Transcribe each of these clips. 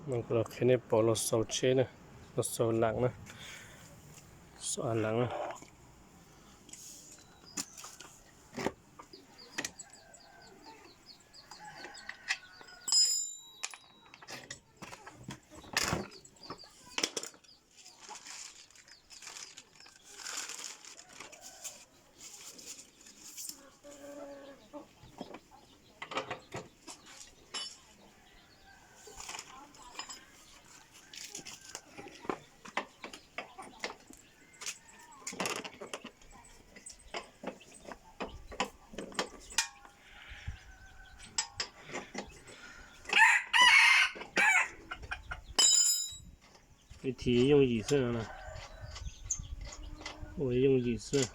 Kuv los qhia nej pom los xaus tsheb na, los xaus lam na, xaus av lam na. Ib thim yooj yim xwb no, ua yooj yim xwb.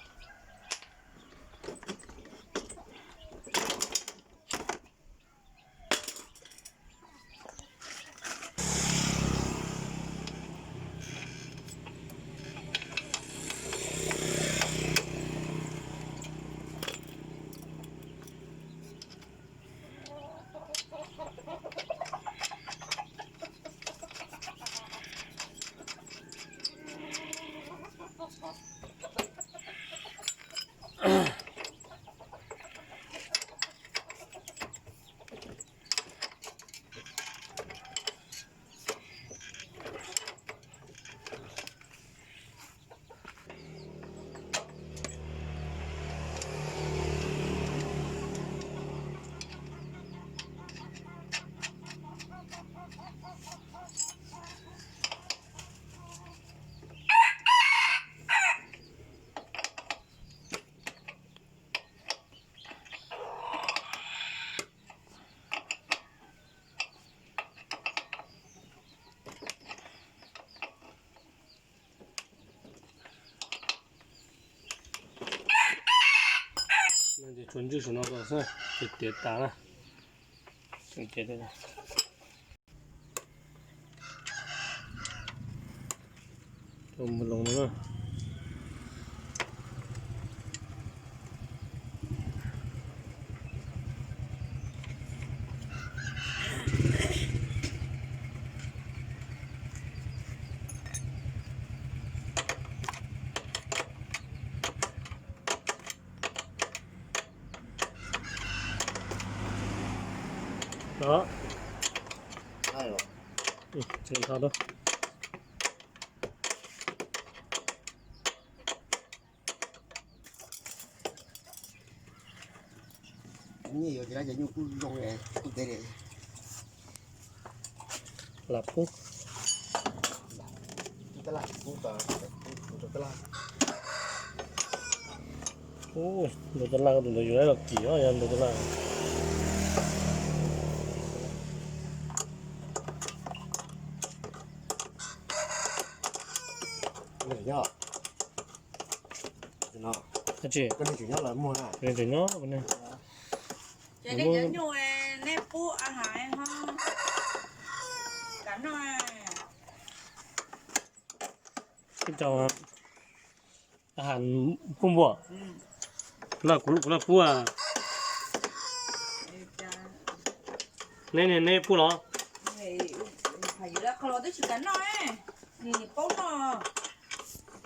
Tsuas ntswj saum no xwb, ces tiav tas na. Mus loo no na. Đó. Tseem thau da. Nyiaj yuav cov nyuj kub zoo kuj ntev li. Lam pub. Tab laj pub tau, pub rau tab laj. Ub, ntaus tab laj, tus ntawd yus los kim os, yog ntaus tab laj. Tsis, nws tseem nyob, nws tseem nyob. Ces nej cov nyuj nej pub a has ho kav noj. Ib co a has pub npua. Kuv los pub. Neb, neb pub los? Qhov los twb tsis kav noj, nws paub noj.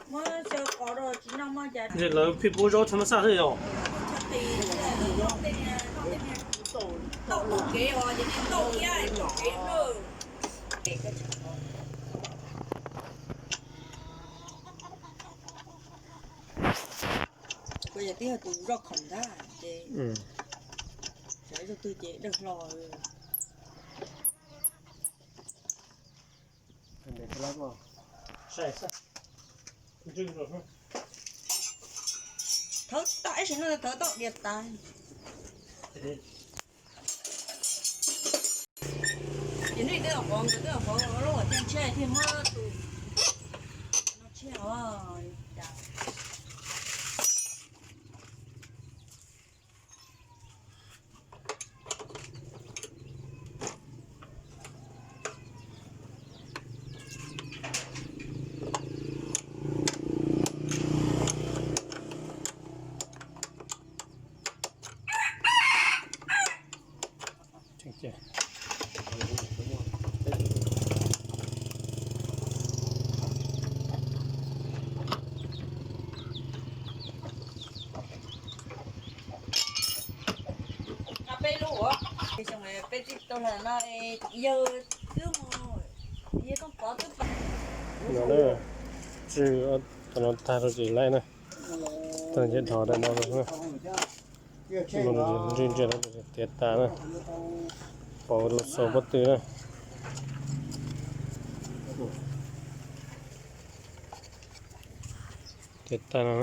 Muab xyaw qos rau tsis noj mog cas. Lawv pheej pub zaub txhab mab xaj xwb yog. Tau tus kev os, ces tau thiab tus kev. Kuv yog tib yog tus zoj khoom ntag ces xyov zoj twg ces dawb hlo. Thawv tau ib sim no thawv tau dias tas. Ces nej twb qhov nkawd twb qhov lub hauv tiaj tshiab thiaj muab tus no tshiab os. Peb tib tug hluas no, yawg twb mus, yawg Tooj Pov twb pais. No na, tswj tau no tag rau ces laij na, tag ces dhos daim no rau na. Ntswj ntswg no tiav tas na, pauv rau xaus pob tw na. Tiav tas no.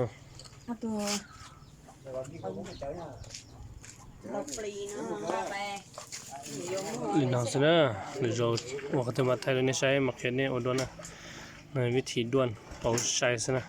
Li no xwb na, lwm zaus ua qhov twg mam thaij rau nej saib, mam qhia nej ua dua na. No vib thim duaj pauv sai xwb na.